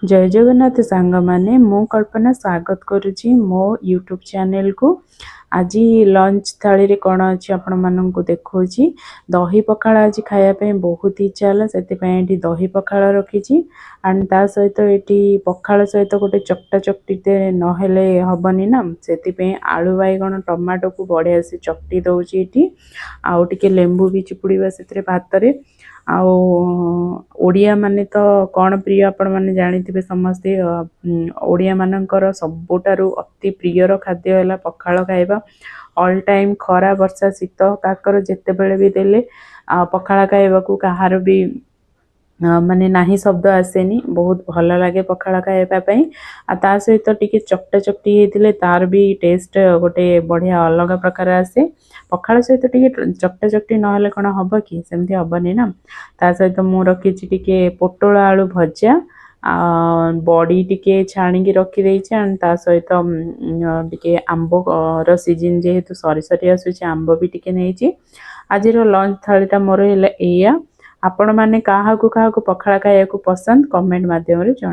ଜୟ ଜଗନ୍ନାଥ ସାଙ୍ଗମାନେ, ମୁଁ କଳ୍ପନା ସ୍ୱାଗତ କରୁଛି ମୋ ୟୁଟ୍ୟୁବ୍ ଚ୍ୟାନେଲକୁ। ଆଜି ଲଞ୍ଚ ଥାଳିରେ କ'ଣ ଅଛି ଆପଣମାନଙ୍କୁ ଦେଖାଉଛି। ଦହି ପଖାଳ ଆଜି ଖାଇବା ପାଇଁ ବହୁତ ଇଚ୍ଛା ହେଲା, ସେଥିପାଇଁ ଏଠି ଦହି ପଖାଳ ରଖିଛି। ଆଣ୍ଡ ତା ସହିତ ଏଠି ପଖାଳ ସହିତ ଗୋଟେ ଚକଟା ଚକଟିଟେ ନହେଲେ ହେବନି ନା, ସେଥିପାଇଁ ଆଳୁ, ବାଇଗଣ, ଟମାଟୋକୁ ବଢ଼ିଆ ସେ ଚକଟି ଦେଉଛି ଏଠି। ଆଉ ଟିକେ ଲେମ୍ବୁ ବି ଚିପୁଡ଼ିବା ସେଥିରେ ଭାତରେ। ଆଉ ଓଡ଼ିଆମାନେ ତ କ'ଣ ପ୍ରିୟ ଆପଣମାନେ ଜାଣିଥିବେ ସମସ୍ତେ। ଓଡ଼ିଆମାନଙ୍କର ସବୁଠାରୁ ଅତି ପ୍ରିୟର ଖାଦ୍ୟ ହେଲା ପଖାଳ ଖାଇବା। ଅଲ୍ ଟାଇମ୍ ଖରା, ବର୍ଷା, ଶୀତ, କାକର ଯେତେବେଳେ ବି ଦେଲେ ପଖାଳ ଖାଇବାକୁ କାହାର ବି ମାନେ ନାହିଁ ଶବ୍ଦ ଆସେନି। ବହୁତ ଭଲ ଲାଗେ ପଖାଳ ଖାଇବା ପାଇଁ। ଆଉ ତା ସହିତ ଟିକେ ଚକଟା ଚକଟି ହେଇଥିଲେ ତାର ବି ଟେଷ୍ଟ ଗୋଟେ ବଢ଼ିଆ ଅଲଗା ପ୍ରକାର ଆସେ। ପଖାଳ ସହିତ ଟିକେ ଚକଟା ଚକଟି ନହେଲେ କ'ଣ ହେବ କି? ସେମିତି ହେବନି ନା। ତା ସହିତ ମୁଁ ରଖିଛି ଟିକେ ପୋଟଳ ଆଳୁ ଭଜା, ବଡ଼ି ଟିକେ ଛାଣିକି ରଖିଦେଇଛି। ଆଣ୍ଡ ତା ସହିତ ଟିକେ ଆମ୍ବର ସିଜିନ୍ ଯେହେତୁ ସରି ସରି ଆସୁଛି, ଆମ୍ବ ବି ଟିକେ ନେଇଛି। ଆଜିର ଲଞ୍ଚ ଥାଳିଟା ମୋର ହେଲା ଏଇଆ। ଆପଣମାନେ କାହାକୁ କାହାକୁ ପଖାଳ ଖାଇବାକୁ ପସନ୍ଦ, କମେଣ୍ଟ ମାଧ୍ୟମରେ ଜଣେଇବେ।